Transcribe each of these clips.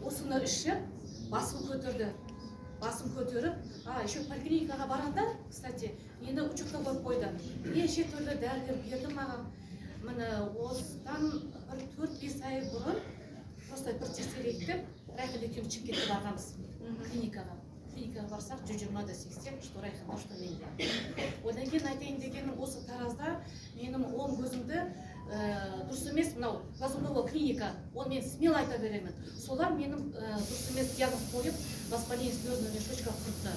Осыны ішіп, басым көтерді. Басым көтеріп, а еще поликлиникаға барғанда, кстати, мені учетқа қойып қойды. Неше түрлі дәрілер берді маған. Міне, осыдан бір 4-5 ай бұрын просто бір тексерейік деп, Райхан екеуміз Шымкентке барғанбыз клиникаға. Клиникаға барсақ, 120 да 80, что Райханда, что менде. Одан кейін айтайын дегенім, осы Таразда менің оң көзімді дұрыс емес, мынау Глазунова клиника, оны мен смело айта беремін, солар менің дұрыс емес диагноз қойып, воспаление слезного мешочка құртты.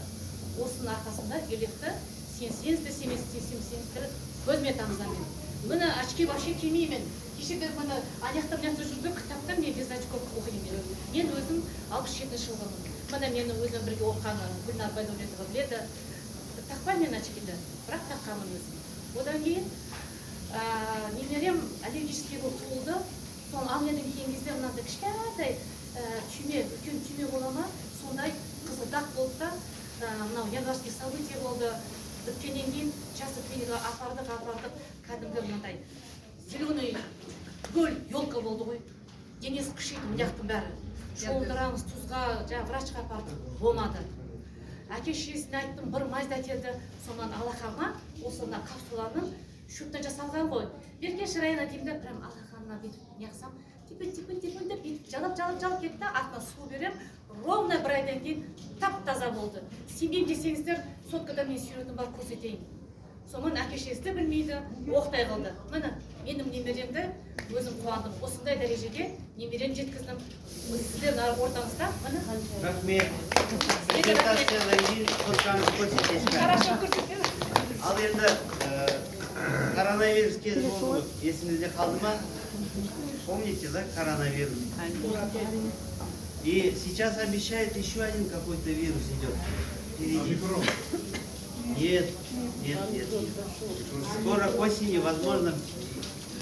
Осының арқасында Гелевті, сенсеңіз де, сенбесеңіздер, көзіме тамызамын. Міне, очки вообще кимеймін. Кеше де, міне, ана жақта, мына жақта жүрдік, кітапта мен без очков оқимын. Мен өзім 67-ші жылғымын. Міне, мені өзім бірге оқыған Гүлнар Байдәулетова біледі, тақпаймын мен очкиді, бірақ таққанмын өзім. Одан кейін немерем аллергический болып туылды. Соны армиядан келген кезде мынандай кішкентай түйме, үлкен түйме бола ма, сондай қызыл дақ болды да, мынау январский событие болды. Біткеннен кейін частный клиникаға апардық, кәдімгі мынандай зеленый гүл, елка болды ғой, денесі қышиды, мына жақтың бәрі. Шомылдырамыз тұзға, жаңағы врачқа апардық, болмады. Әке шешесіне айттым, бір мазь әкелді. Сонан алақанға осы мына капсуланың шөптен жасалған ғой, бергеші, Райана, деймін да, прям алақанына бүйтіп неғысам, типін, типін, типін деп, бүйтіп жалап, жалап, жалап кетті. Артына су беремін, ровно бір айдан кейін тап таза болды. Сенбеймін десеңіздер, соткада менің суретім бар, көрсетейін. Сонымен әке шешесі де білмейді, оқтай қылды. Міне, менің немеремді өзім қуандым, осындай дәрежеге немерем жеткіздім сіздердің ортаңызда, міне. Рахмет. Сізге де рахмет. Презентациядан кейін соткаңызды көрсетесіз. Хорошо, көрсетемін. Ал енді коронавирус кезі болды ғой, есіңізде қалды ма? Помните, да, коронавирус? И сейчас обещают, еще один какой-то вирус идет впереди. Нет, нет, нет, нет. Скоро к осени, возможно,